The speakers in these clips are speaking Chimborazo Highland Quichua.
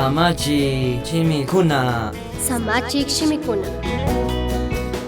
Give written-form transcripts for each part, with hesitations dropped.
Samachik shimikuna. Samachik shimikuna.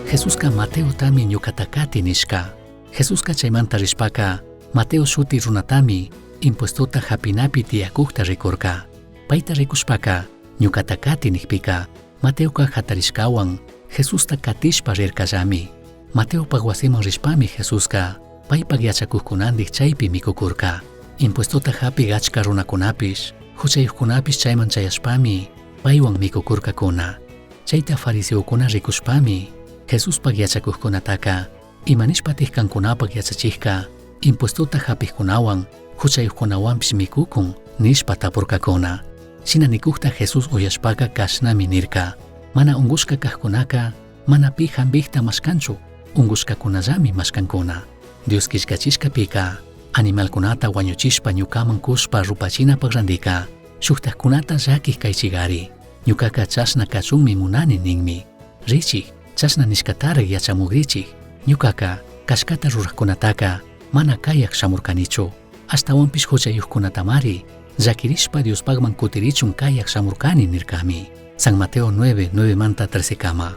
Jesusca Mateotami ñucata cati nishca. Jesusca chaimanta rishpaca Mateo shuti runatami impuestota japinapi tiyacujta ricurca. Paita ricushpaca ñucata cati nijpica Mateoca jatarishcahuan Jesusta catishpa rircallami. Mateopaj huasiman rishpami Jesusca paipaj yachacujcunandij chaipi micucurca. Impuestota japij achca runacunapish, juchayujcunapish chaiman chayashpami paihuan micucurcacuna. Chaita fariseocuna ricushpami Jesuspaj yachacujcunataca ima nishpatij cancunapaj yachachijca impuestota japijcunahuan juchayujcunahuanpish micucun nishpa tapurcacuna. Shina nicujta Jesús uyashpaca cashnami nirca: Mana ungushca cajcunaca mana pi jambijta mashcanchu, ungushcacunallami mashcancuna. Dios quillcachishcapica animalcunata huañuchishpa ñucaman cushpa rupachinapaj randica shujtajcunata llaquij caichigari. Ñucaca chashna cachunmi munani ninmi. Richij, chashna nishcataraj yachamugrichij. Ñucaca cashcata rurajcunataca mana cayaj shamurcanichu. Ashtahuanpish juchayujcunatamari llaquirishpa Diospajman cutirichun cayaj shamurcani nircami. San Mateo 9, 9 manta 13 cama.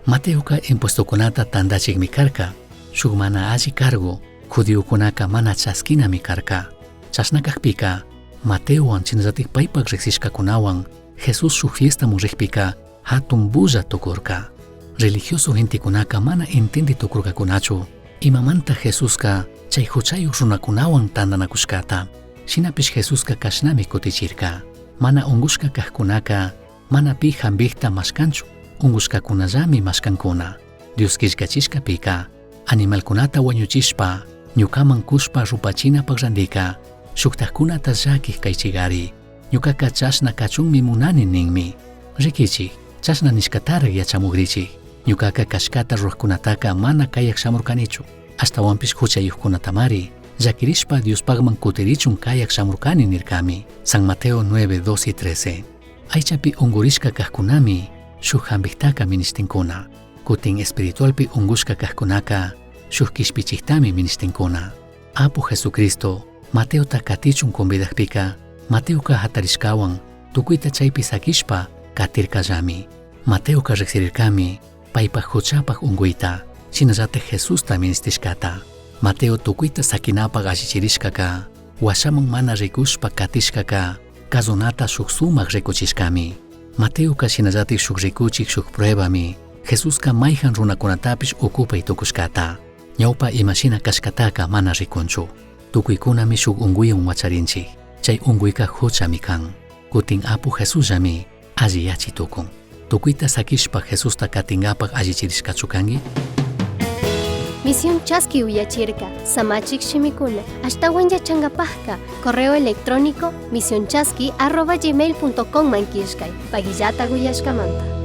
Mateoca impuestocunata tandachijmi carca. Shuj mana alli cargo, judiocunaca mana chasquinami carca. Chashna cajpica, Mateohuan shinallataj paipaj rijsishcacunahuan Jesús shuj fiestaman rijpica jatun bulla tucurca. Religioso gentecunaca mana entendi tucurcacunachu imamanta Jesusca chai juchayuj runacunahuan tandanacushcata. Shinapish Jesusca cashnami cutichirca. Mana ungushca cajcunaca mana pi jambijta mashcanchu, ungushcacunallami mashcancuna. Dios quillcachishcapica animalcunata huañuchishpa ñucaman cushpa rupachinapaj randica shujtajcunata llaquij caichigari. Ñucaca chashna cachunmi munani ninmi. Riquichij, chashna nishcataraj yachamugrichij. Ñucaca cashcata rurajcunataca mana cayaj shamurcanichu. Ashtahuanpish juchayujcunatamari llaquirishpa Diospajman cutirichun cayaj shamurcani nircami. San Mateo 9, 2 y 13. Aichapi ungurishca cajcunami shuj jambijtaca minishtincuna. Cutin espiritualpi ungushca cajcunaca shuj quishpichijtami minishtincuna. Apu Jesucristo Mateota catichun convidajpica Mateoca jatarishcahuan tucuita chaipi saquishpa catircallami. Mateoca rijsirircami paipaj juchapaj ungüita, shinallataj Jesusta minishtishcata. Mateo tucuita saquinapaj allichirishcaca, huashaman mana ricushpa catishcaca, cazunata shuj sumaj ricuchishcami. Mateoca shinallataj shuj ricuchij shuj pruebami, Jesusca maijan runacunatapish ocupai tucushcata. Ñaupa imashina cashcataca mana ricunchu. Tucuicunami shuj ungüiwan huacharinchij. Chai ungüica juchami can. Cutin Apu Jesusllami alli yachi tucun. Tucuita saquishpa Jesusta catingapaj allichirishcachu cangui? Misión Chaski uyachirca, Samachik shimikuna, ashtahuan yachangapajka, correo electrónico misionchaski@gmail.com man killkay, pagillata uyashkamanta.